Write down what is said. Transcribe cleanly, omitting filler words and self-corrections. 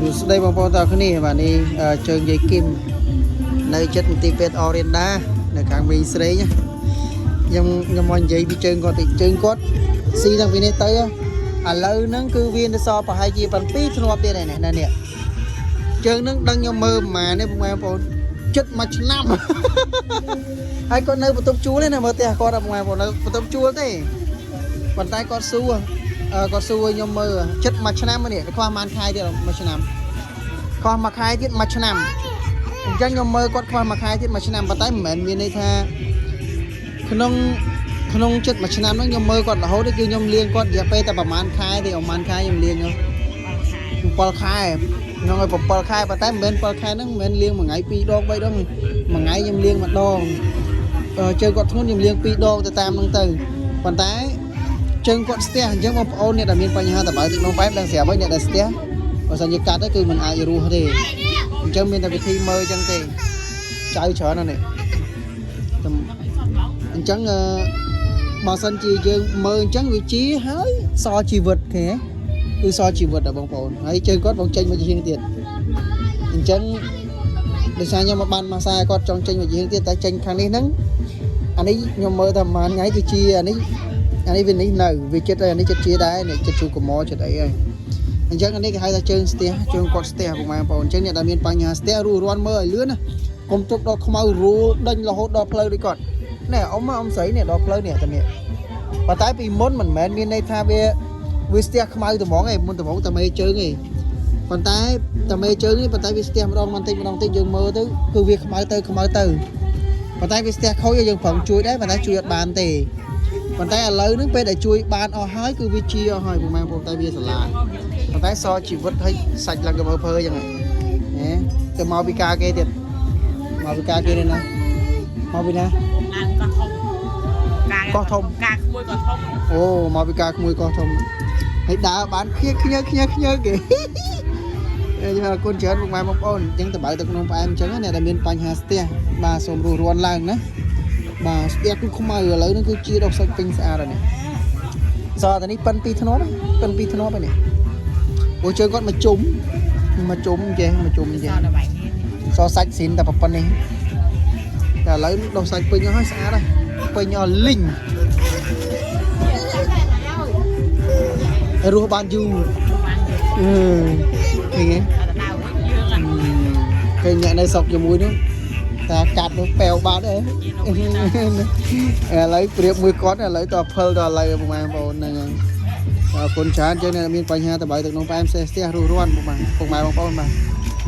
សួស្តីបងប្អូនទាំងអស់គ្នាបាទនេះជើងយាយគឹមនៅចិត្តមន្ទីរពេទ្យអូរៀនដានៅខាងមីស្រេងណាខ្ញុំមកនិយាយពីជើងគាត់តិចជើងគាត់ស៊ីតាំងពីនេះទៅឥឡូវហ្នឹងគឺវានៅសល់ប្រហែលជា7ធ្នាប់ទៀតឯនេះនៅនេះជើងហ្នឹងដឹងខ្ញុំមើលប្រហែលនេះបងប្អូនចិត្តមួយឆ្នាំ ហើយគាត់នៅបន្ទប់ជួលទេណាមើលផ្ទះគាត់បងប្អូននៅបន្ទប់ជួលទេប៉ុន្តែគាត់សួរគាត់សួរឲ្យខ្ញុំមើលចិត្តមួយឆ្នាំនេះខ្វះប្រហែលខែទៀតមួយឆ្នាំខ្វះមួយខែទៀតមួយឆ្នាំអញ្ចឹងខ្ញុំមើលគាត់ខ្វះមួយខែទៀតមួយឆ្នាំប៉ុន្តែមិនមែនមានន័យថាក្នុងក្នុងចិត្តមួយឆ្នាំហ្នឹងខ្ញុំមើលគាត់រហូតទេគឺខ្ញុំលៀងគាត់រយៈពេលតែប្រហែលខែទេប្រហែលខែខ្ញុំលៀង7ខែក្នុងឲ្យ7ខែប៉ុន្តែមិនមែន7ខែហ្នឹងមិនមែនលៀងមួយថ្ងៃ2ដង3ដងមួយថ្ងៃខ្ញុំលៀងម្ដងជើងគាត់ធ្ងន់ខ្ញុំលៀង2ដងទៅតាមហ្នឹងទៅប៉ុន្តែជើងគាត់ស្ទះអញ្ចឹងបងប្អូនអ្នកដែលមានបញ្ហាតបៅទឹកនោមផ្អែមដឹងស្រាប់ហើយអ្នកដែលស្ទះបើសិនជាកាត់ទៅគឺមិនអាចរស់ទេអញ្ចឹងមានតែវិធីមើលអញ្ចឹងទេចៅច្រើនណាស់នេះអញ្ចឹងអឺបើសិនជាយើងមើលអញ្ចឹងវាជាហើយសល់ជីវិតគេគឺសល់ជីវិតដល់បងប្អូនហើយជើងគាត់បងចេញមកជាងទៀតអញ្ចឹងដោយសារខ្ញុំមកបានម៉ាសាគាត់ចង់ចេញមកជាងទៀតតែចេញខាងនេះហ្នឹងអានេះខ្ញុំមើលតែប្រហែលថ្ងៃគឺជាអានេះអានេះវានេះនៅវាចិត្តហើយអានេះចិត្តជាដែរនេះចិត្តជូកមចិត្តអីហើយអញ្ចឹងអានេះគេហៅថាជើងស្ទះជើងគាត់ស្ទះពុកម៉ែបងប្អូនអញ្ចឹងអ្នកដែលមានបញ្ហាស្ទះរួសរាន់មើលឲ្យលឿនណាកុំទុកដល់ខ្មៅរួលដេញរហូតដល់ផ្លូវដូចគាត់នេះអ៊ំអ៊ំស្រីនេះដល់ផ្លូវនេះតានេះប៉ុន្តែពីមុនមិនមែនមានន័យថាវាវាស្ទះខ្មៅត្មងឯងមុនត្មងតែមេជើងឯងប៉ុន្តែតែមេជើងនេះប៉ុន្តែវាស្ទះម្ដងបន្តិចម្ដងតិចយើងមើលទៅគឺវាខ្មៅទៅខ្មៅទៅប៉ុន្តែវាស្ទះខូចយើងប្រឹងជួយដែរប៉ុន្តែជួយអត់បានទេប៉ុន្តែឥឡូវហ្នឹងពេលដែលជួយបានអស់ហើយគឺវាជាអស់ហើយពុកម៉ែបងប្អូនតែវាស្រឡាយប៉ុន្តែសល់ជីវិតឲ្យសាច់ឡើងកមើភើអញ្ចឹងហ៎ទៅមកពីការគេទៀតមកពីការគេនេះណាមកពីណា ឡើងកោះធំការ កោះធំ ការក្មួយកោះធំ អូមកពីការក្មួយកោះធំហើយដើរបានខ្ញើខ្ញើខ្ញើខ្ញើគេអរគុណច្រើនពុកម៉ែបងប្អូនអញ្ចឹងតបើទឹកនំផ្អែមអញ្ចឹងអ្នកដែលមានបញ្ហាស្ទះបាទសូមរួសរាន់ឡើងណាបាទស្ទះគឺខ្មៅឥឡូវនេះគឺជាដុសសាច់ពេញស្អាតហើយនេះសល់តែនេះប៉ិនពីរធ្នាប់ប៉ិនពីរធ្នាប់ហើយនេះព្រោះជើងគាត់មកជុំមកជុំចេះមកជុំចេះ សល់ដល់បាយនេះ សល់សាច់ស៊ីនតែប៉ុណ្្នេះតែឥឡូវដុសសាច់ពេញអស់ហើយស្អាតហើយពេញអស់លីងរស់បានយូរ បានយូរ អឺឃើញទេ អត់ដល់វិញយើងអត់ ឃើញអ្នកនៅស្រុកជាមួយនោះតាកាត់នោះប៉ែវបាត់ហ៎ឥឡូវប្រៀបមួយគាត់ឥឡូវតផលដល់ឥឡូវបងប្អូនហ្នឹងហើយអរគុណច្រើនជាងអ្នកមានបញ្ហាតបៃទឹកនំផ្អែមសេះស្ទះរុះរាន់បងប្អូនបងប្អូនបាទ។